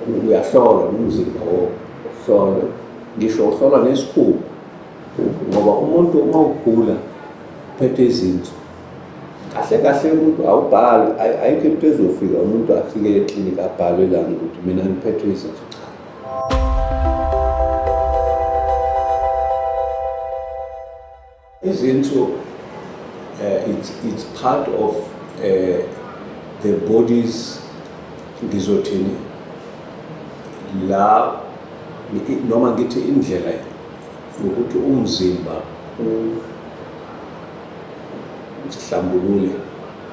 Uyahlolwa nomzimba wohlolwe, ngisho uhlolwa nesikhumba, ngoba umuntu uma ugula uphethe izinso, kahle kahle umuntu awubhali, ayikho into ezofika umuntu afike eklinikhi abhalwe lana ukuthi mina ngiphethwe izinso. Cha. Izinso, it's part of the body's, ngizothini la, noma ngithi indlela yokuthi umzimba usihlambulule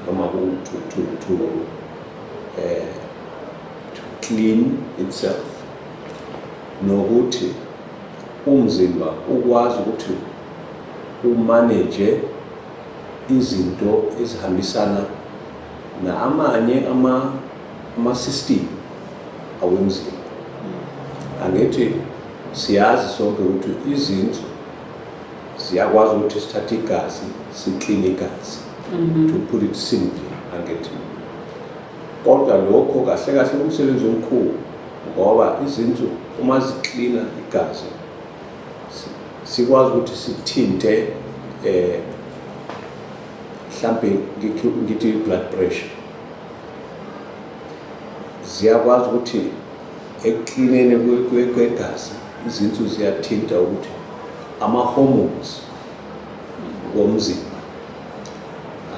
noma to clean itself, nokuthi umzimba ukwazi ukuthi umanage izinto ezihambisana namanye ama-system awemzimba. Angithi siyazi sonke ukuthi izinso ziyakwazi ukuthi sithathe igazi, sikline igazi, to put it simply, angithi? Kodwa lokho kahle kahle umsebenzi omkhulu, ngoba izinso uma ziklina igazi sikwazi ukuthi sithinte mhlambe ngithi blood pressure, ziyakwazi ukuthi ekuklineni kwegazi izinso ziyathinta ukuthi ama-hormones womzimba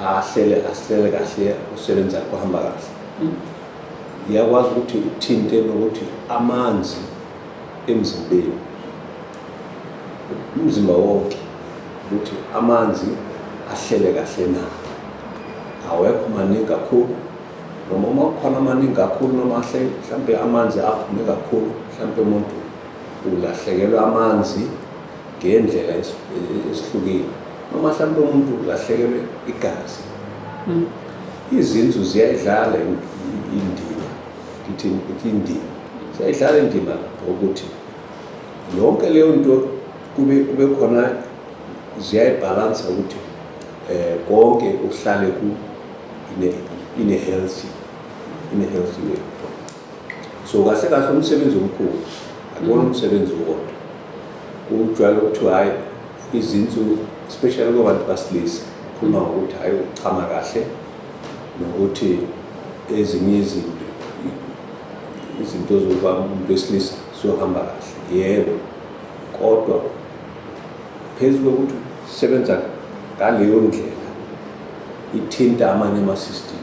ahlele asihlele kahle, usebenza kuhamba kahle. Iyakwazi ukuthi ithinte nokuthi amanzi emzimbeni, umzimba wonke, ukuthi amanzi ahlele kahle na, awekho maningi kakhulu, noma uma kukhona amaningi kakhulu, noma ahle mhlampe amanzi aphume kakhulu, mhlampe umuntu ulahlekelwa amanzi ngendlela esihlukile, noma mhlampe umuntu ulahlekelwe igazi. Izinsu ziyayidlala indima, ngithi indima, ziyayidlala indima lapho ukuthi yonke leyo nto kube khona, ziyayibhalansa ukuthi konke kuhlale ku in a healthy way. So kahle kahle umsebenzi omkhulu akuwona umsebenzi owodwa. Kujwayele ukuthiwa hhayi, izinsu, especially kwabantu basilisa, khuluma ngokuthi hhayi, ukuchama kahle nokuthi ezinye izinto zokuba umuntu wesilisa ziyohamba kahle. Yebo, kodwa phezu kokuthi sebenza ngaleyo ndlela, ithinta amanye ama-system.